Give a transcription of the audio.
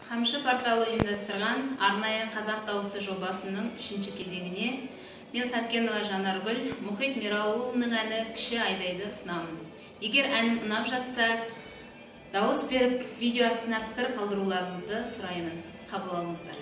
Қамшы порталы ұйымдастырған арнайы «Қазақ дауысы» жобасының үшінші кезеңіне мен, Сәркенова Жанаргүл, Мұхит Миралыұлының әні «Кіші айдайды» ұсынамын. Егер әнім ұнап жатса, дауыс беріп, видео астына пікір қалдыруларыңызды сұраймын. Қабыл алыңыздар.